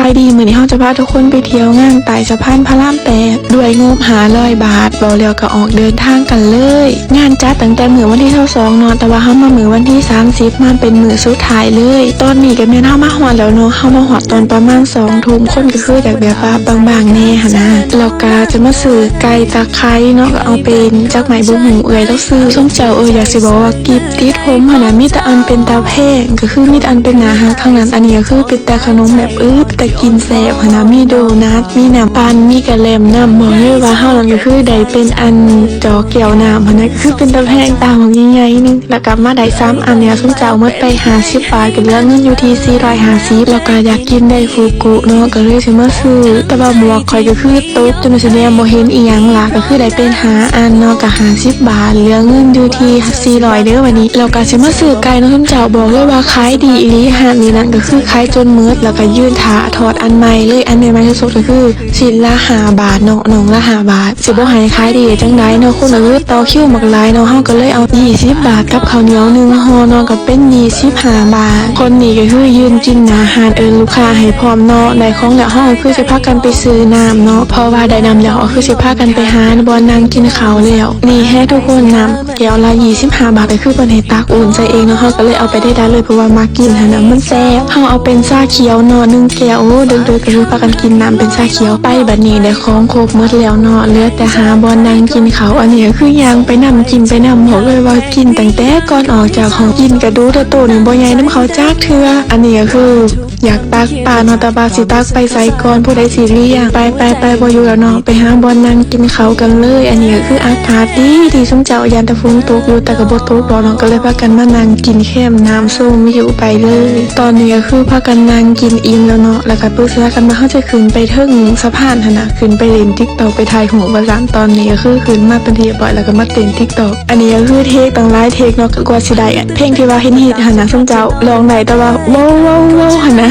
ສະບາຍດີ ມື້ນີ້ເຮົາຈະພາທຸກຄົນໄປທ່ຽວງານໃຕ້ສະພານພະລາມແປດ ດ້ວຍງົບຫ້າຮ້ອຍບາດ. ເວົ້າແລ້ວກໍອອກເດີນທາງກັນເລີຍ. ງານຈັດຕັ້ງແຕ່ມື້ວັນທີຊາວສອງເນາະ, ແຕ່ວ່າເຮົາມາມື້ວັນທີສາມສິບ ມາເປັນມື້ສຸດທ້າຍເລີຍ. ຕອນນີ້ກໍແມ່ນເຮົາມາຮອດແລ້ວເນາະ, ເຮົາມາຮອດຕອນປະມານສອງທຸ່ມ, ຄົນກໍຄືຈະແບບວ່າບາງໆແດ່ຫັ້ນນະ. ແລ້ວກໍຈະມາຊື້ໄກ່ຕາໄຂ່ເນາະ, ກໍເອົາເປັນຈັກໄມ້ບໍ່ຮູ້ ເອື້ອຍລາວຊື້. ສົມເຈົ້າ ເອີ ຢາກຊິບອກວ່າ ກິບຕິດຫົມຫັ້ນນະ ມີແຕ່ອັນເປັນຕາແພງ, ກໍຄືມີແຕ່ອັນເປັນໜ້າຮັກທັງນັ້ນ. ອັນນີ້ກໍຄືເປັນແຕ່ຂະໜົມແບບ ເອີ ເປັນຕາກິນແຊບຫັ້ນນະ, ມີໂດນັດ ມີນ້ຳປັ່ນ ມີກະແລັມນຳ. ບອກເລີຍວ່າເຮົານັ້ນກໍຄືໄດ້ເປັນອັນຈອກແກ້ວນ້ຳຫັ້ນນະ, ກໍຄືເປັນຕາແພງ ຕາບັກໃຫຍ່ໆໜຶ່ງ. ແລ້ວກໍມາໄດ້ສາມອັນນີ້ ສົມເຈົ້າໝົດໄປຫ້າສິບບາດ, ກໍເຫຼືອເງິນຢູ່ທີ່ສີ່ຮ້ອຍຫ້າສິບ. ແລ້ວກໍຢາກກິນໄດຟູກຸເນາະ, ກໍເລີຍຊິມາຊື້, ແຕ່ວ່າໝວກຂ້ອຍກໍຄື ຕົກຈົນວ່າຊິແນມບໍ່ເຫັນອີ່ຫຍັງລະ, ກໍຄືໄດ້ເປັນຫ້າອັນເນາະ, ກໍຫ້າສິບບາດ, ເຫຼືອເງິນຢູ່ທີ່ສີ່ຮ້ອຍເດີ້ບັດນີ້. ແລ້ວກໍຊິມາຊື້ໄກ່ເນາະ ສົມເຈົ້າ, ບອກເລີຍວ່າຂາຍດີອີ່ຫຼີ. ຮ້ານນີ້ນັ້ນກໍຄືຂາຍຈົນໝົດ, ແລ້ວກໍຢືນຖ້າທອດອັນໃໝ່ເລີຍ. ອັນໃໝ່ໆສົດໆກໍຄືຊິ້ນລະຫ້າບາດເນາະ, ໜ່ອງລະຫ້າບາດ. ຊິບໍ່ໃຫ້ຂາຍດີຈັ່ງໃດເນາະ, ຄົນກໍຄືຕໍ່ຄິວບັກຫຼາຍເນາະ. ເຮົາກໍເລີຍເອົາ ຊາວບາດກັບເຂົ້າໜຽວໜຶ່ງຫໍ່ເນາະ, ກໍເປັນຊາວຫ້າບາດ. ຄົນນີ້ກໍຄືຢືນກິນໜ້າຮ້ານ ເອີ້ນລູກຄ້າໃຫ້ພ້ອມເນາະ. ໄດ້ຂອງແລ້ວເຮົາກໍຄືຊິພາກັນໄປຊື້ນ້ຳເນາະ, ເພາະວ່າໄດ້ນ້ຳແລ້ວເຮົາຄືຊິພາກັນໄປຫາບ່ອນນັ່ງກິນເຂົ້າແລ້ວ. ນີ້ແຮະທຸກຄົນ, ນ້ຳແກ້ວລະຊາວຫ້າບາດ, ກໍຄືເພິ່ນໃຫ້ຕັກອຸ່ນໃສ່ເອງເນາະ. ເຮົາກໍເລີຍເອົາໄປໄດ້ໆເລີຍ ເພາະວ່າມັກກິນຫັ້ນນະ, ມັນແຊບ. ເຮົາເອົາເປັນຊາຂຽວເນາະ ໜຶ່ງແກ້ວ. ໂອ້ ເດິກໆ ກໍຄືພາກັນກິນນ້ຳເປັນຊາຂຽວໄປ. ບັດນີ້ໄດ້ຂອງຄົບໝົດແລ້ວເນາະ, ເຫຼືອແຕ່ຫາບ່ອນນັ່ງກິນເຂົ້າ. ອັນນີ້ກໍຄືຍ່າງໄປນຳ ກິນໄປນຳ, ບອກເລີຍວ່າກິນຕັ້ງແຕ່ກ່ອນອອກຈາກຫ້ອງ. ກິນກະດູແຕ່ໂຕນີ້ ບໍ່ຍ່າງນຳເຂົາຈັກເທື່ອ. ອັນນີ້ກໍຄືຢາກຕັກປາເນາະ, ແຕ່ວ່າຊິຕັກໄປໃສກ່ອນ ຜູ້ໃດຊິລ້ຽງ. ໄປໆໆ ບໍ່ຢູ່ແລ້ວເນາະ, ໄປຫາບ່ອນນັ່ງກິນເຂົ້າກັນເລີຍ. ອັນນີ້ກໍຄືອາກາດດີໆ, ຊຸມເຈົ້າຢ້ານແຕ່ຝົນຕົກຢູ່ ແຕ່ກໍບໍ່ຕົກດອກເນາະ, ກໍເລີຍພາກັນມານັ່ງກິນແຄມນ້ຳ ຊົມວິວໄປເລີຍ. ຕອນນີ້ກໍຄືພາກັນນັ່ງກິນອີ່ມແລ້ວເນາະ, ແລ້ວກໍປຶກສາກັນວ່າເຮົາຈະຂຶ້ນໄປເທິງສະພານຫັ້ນນະ, ຂຶ້ນໄປຫຼິ້ນຕິກຕອກ ໄປຖ່າຍຮູບວ່າຊັ້ນ. ຕອນນີ້ກໍຄືຂຶ້ນມາເປັນທີ່ຮຽບຮ້ອຍ ແລ້ວກໍມາເຕັ້ນຕິກຕອກ. ອັນນີ້ກໍຄືເທກຕັ້ງຫຼາຍເທກເນາະ, ກວ່າຊິໄດ້ເພງທີ່ວ່າຮິດໆຫັ້ນນະ, ຊຸມເຈົ້າຮ້ອງໄດ້ແຕ່ວ່າ ເວົ້າໆໆຫັ້ນນະ.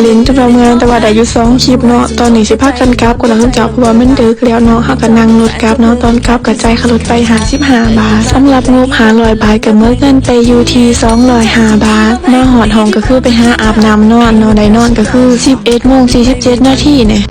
ຫຼິ້ນຈົນວ່າເມື່ອຍ, ແຕ່ວ່າໄດ້ຢູ່ສອງຄລິບເນາະ. ຕອນນີ້ຊິພາກັນກັບກ່ອນລະ ຊຸມເຈົ້າ, ເພາະວ່າມັນເດິກແລ້ວເນາະ. ເຮົາກໍນັ່ງລົດກັບເນາະ, ຕອນກັບກໍຈ່າຍຄ່າລົດໄປຫ້າສິບຫ້າບາດ. ສຳລັບງົບຫ້າຮ້ອຍບາດ ກໍໝົດເງິນໄປຢູ່ທີ່ສອງຮ້ອຍຫ້າບາດ. ມາຮອດຫ້ອງກໍຄືໄປຫາອາບນ້ຳນອນເນາະ, ໄດ້ນອນກໍຄືສິບເອັດໂມງສີ່ສິບເຈັດນາທີນີ້.